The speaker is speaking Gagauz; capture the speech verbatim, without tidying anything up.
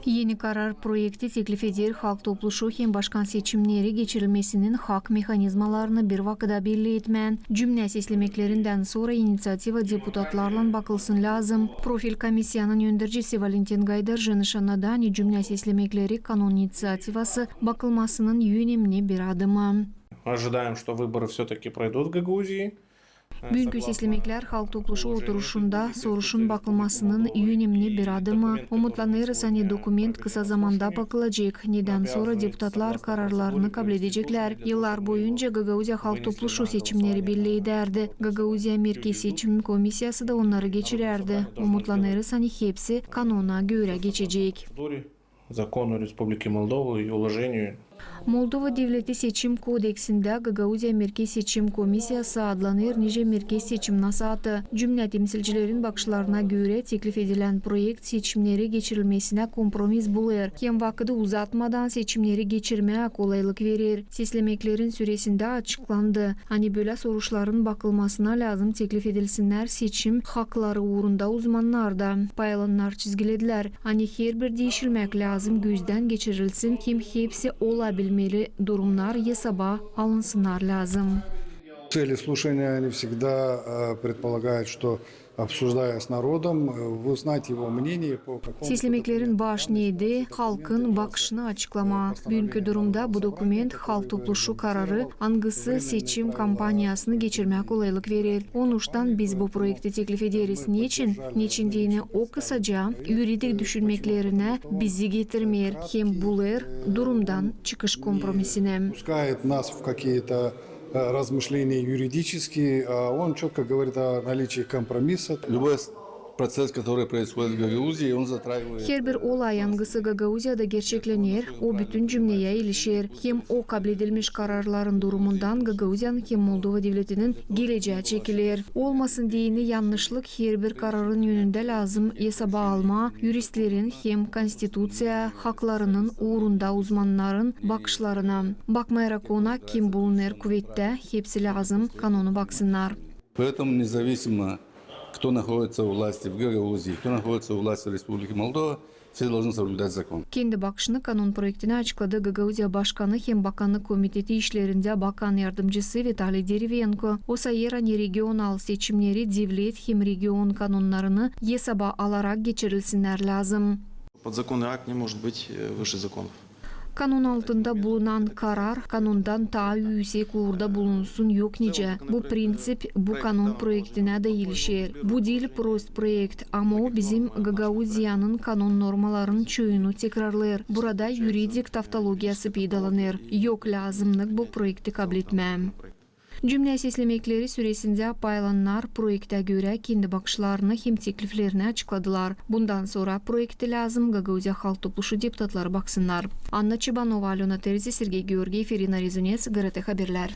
Eni karar proekti teklif eder halk topluşu hem başkan seçimneri geçirilmesinin hak mehanizmalarını bir vakıda belli etmän. Cümnä seslemeklerindän sora iniţiativa deputatlarlan bakılsın lääzım. Profil komissiyanın öndercisi Valentin Gaydar nicä annaddı, ani cümnä seslemekleri kanon iniţiativası bakılmasının önemni bir adımı. Ожидаем, что выборы всё-таки пройдут в Гагаузии. Büünkü seslemeklär halk topluşu oturuşunda soruşun bakılmasının önemni bir adımı. Umutlanêrız, ani dokument kısa zamanda bakılacek. Nedän sora deputatlar kararlarını kabledeceklär. Yıllar boyunca Gagauziya halk topluşu seçimneri belli edärdi. Gagauziya Merkez Seçim Komissiyası da onnarı geçirärdi. Umutlanêrız, ani hepsi kanona görä geçecek. Закону Республики Молдова и уложению. Moldova Devleti Seçim Kodeksindä Gagauziya Merkez Seçim Komissiyası adlanêr nicä Merkez Seçim Nasatı. Cümnä temsilcilerin bakışlarına görä, teklif edilän proekt seçimneri geçirilmesinä kompromis bulêr hem vakıdı uzatmadan seçimneri geçirmää kolaylık verer. Seslemeklerin süresindä açıklandı, ani bölä soruşların bakılmasına lääzım teklif edilsinnär seçim hakları uurunda uzmannar da. Paylannar çizgiledilär, ani herbir diişilmäk lääzım gözdän geçirilsin hem hepsi olabilmeli durumnar esaba alınsınnar lääzım. Цели слушания, они всегда э, предполагают, что, обсуждая с народом, э, узнать его мнение по какому... Seslemeklerin baş needi halkın bakışını açıklamaa. Büünkü durumda bu dokument halk topluşu kararı, angısı seçim kampaniyasını geçirmää kolaylık verer. Onuştan biz bu proekti teklif ederiz. Neçin? Neçin deyni o kısaca, yuridik düşünmeklerinä bizi getirmeer hem bulêr durumdan çıkış kompromisinä. Пускает нас в какие-то э, размышления юридические, а он четко говорит о наличии компромисса. Любой процесс, который происходит в Гагаузии, он затрагивает... Herbir olay, angısı Gagauziyada gerçeklener, o bütün cümneyä ilişer. Hem o kabledilmiş kararların durumundan Gagauziyanın hem Moldova Devletinin gelecää çekiler. Olmasın deyni yannışlık, herbir kararın önündä lääzım esaba almaa yuristlerin hem konstituţiya haklarının uurunda uzmannarın bakışlarına. Bakmayrak ona, kim bulunêr kuvettä, hepsi lääzım kanonu baksınnar. Поэтому независимо, кто находится у власти в Гагаузии, кто находится у власти в Республике Молдова, все должны соблюдать закон. Kendi bakışını kanon proektinä açıkladı Gagauziya Başkanı hem Bakanlık komiteti işlerindä bakan yardımcısı Vitaliy Derevenko. O sayêr, ani regional seçimneri devlet hem region kanonnarını esaba alarak geçirilsinnär lääzım. Подзаконный акт не может быть э, выше законов. Kanon altında bulunan karar kanondan taa üüsek uurda bulunsun yok nicä. Bu prinţip bu kanon proektinä dä ilişer. Bu diil prost proekt, ama o bizim Gagauziyanın kanon normalarının çoyunu tekrarlêêr. Burada yuridik tavtologiyası peydalanêr. Yok lääzımnık bu proekti kabletmää. Cümnä seslemekleri süresindä paylannar proektä görä kendi bakışlarını hem tekliflerini açıkladılar. Bundan sora proekti lääzım Gagauziya halk topluşu deputatları baksınnar. Anna Çebanova, Alöna Terzi, Sergey Georgiev, İrina Rezunets, GRT Haberlär.